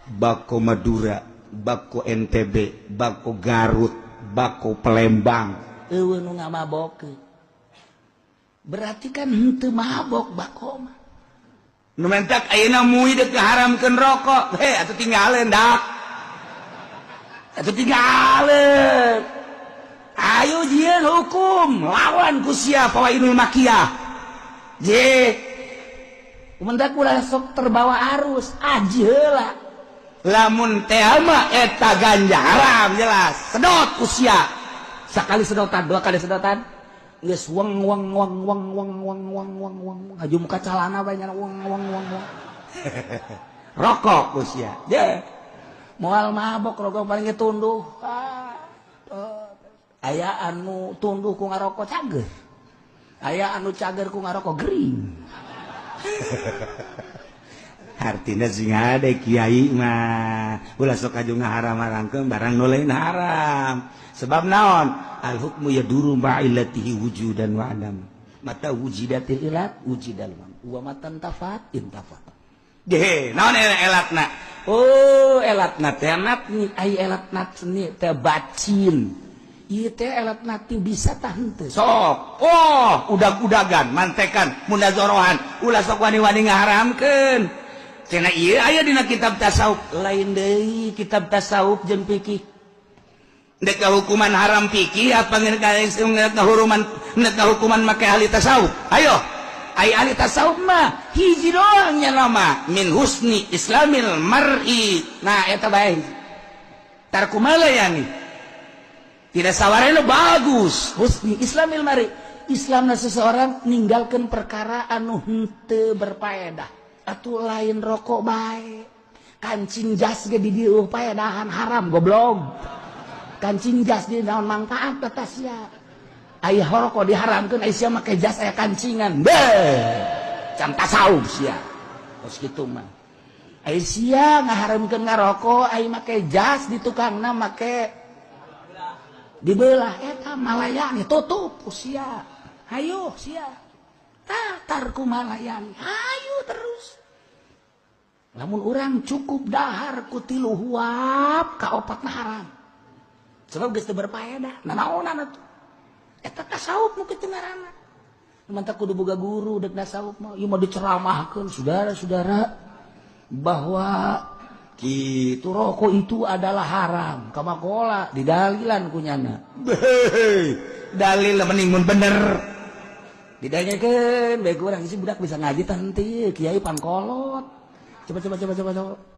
Bako Madura, bako NTB, bako Garut, bako Palembang. Euweuh nu ngamabokeun. Berarti kan henteu mabok bako mah. Nu mentak ayeuna MUI dek ngaharamkeun rokok. Heh, atuh tinggalin dak. Atuh tinggalin. Ayo jieun hukum lawan ku sia fawaidul makiyah. Je. Mendak ulah sok terbawa arus, aji heula. Lamun teh mah eta ganja haram jelas. Sedot ku sia. Sekali sedotan, dua kali sedotan. Geus weng weng weng weng weng weng weng weng weng, haju muka calana bae nya, weng weng weng weng. Rokok ku sia. Je. Moal mabok rokok, paling ge tunduh. Ah, oh. Aya anu tunduh ku ngarokok cager. Aya anu cager ku ngarokok gering. Artinya sing ada kiai mah ulah sok aju ngaharam-haramkeun barang nu lain haram. Sebab naon? Al hukmu yaduru ma'illatihi wujudan wa adam. Mata wujidatil ilat wujidal wa matan tafat intafat. Ge, naon elatna? Oh, elatna teh natni, ai elat natni teh bacin. Ieu teh elat natni bisa tah henteu? Sok. Oh, udag-udagan, mantekan, munazorohan, ulah sok wani-wani ngaharamkeun. Cenah ieu aya dina kitab tasawuf, Lain deui kitab tasawuf jeung fikih. Dek hukuman haram fikih apa hukuman, nek hukuman make ahli tasawuf? Ayo. Ai ahli tasawuf mah hiji doang nya nama min husni islamil mar'i. Nah, eta bae. Tarku malayani. Tidak sawarena bagus. Husni islamil mar'i. Islamna seseorang ninggalkan perkara anu henteu berfaedah. Atuh lain rokok bae. Kancing jas ge di dieu paedahan haram, goblok. Kancing jas di naon manfaat atas sia? Aya rokok diharamkeun, ai sia make jas aya kancingan. Beuh. Can tasawuf sia. Kos kitu mah. Ai sia ngaharamkeun ngarokok, ai make jas di tukangna make dibelah, eta malayani tutup ku sia. Hayu sia. Tah, tarku malayani. Hayu terus. Lamun urang cukup dahar ku tilu huap, ka opatna haram. Sebab geus teu berfaedah. Nanaonan atuh? Eta tasawuf nu kitu ngaranna. Mantap kudu boga guru dek tasawuf mah. Ieu mah diceramahkeun, saudara-saudara, bahwa kitu rokok itu adalah haram. Kamakola didalilan ku nyana. Beuh, dalil mending mun bener. Didanyakeun bae kurang, si budak bisa ngaji tah henteu, kiai pangkolot. Coba, coba, coba, coba, coba.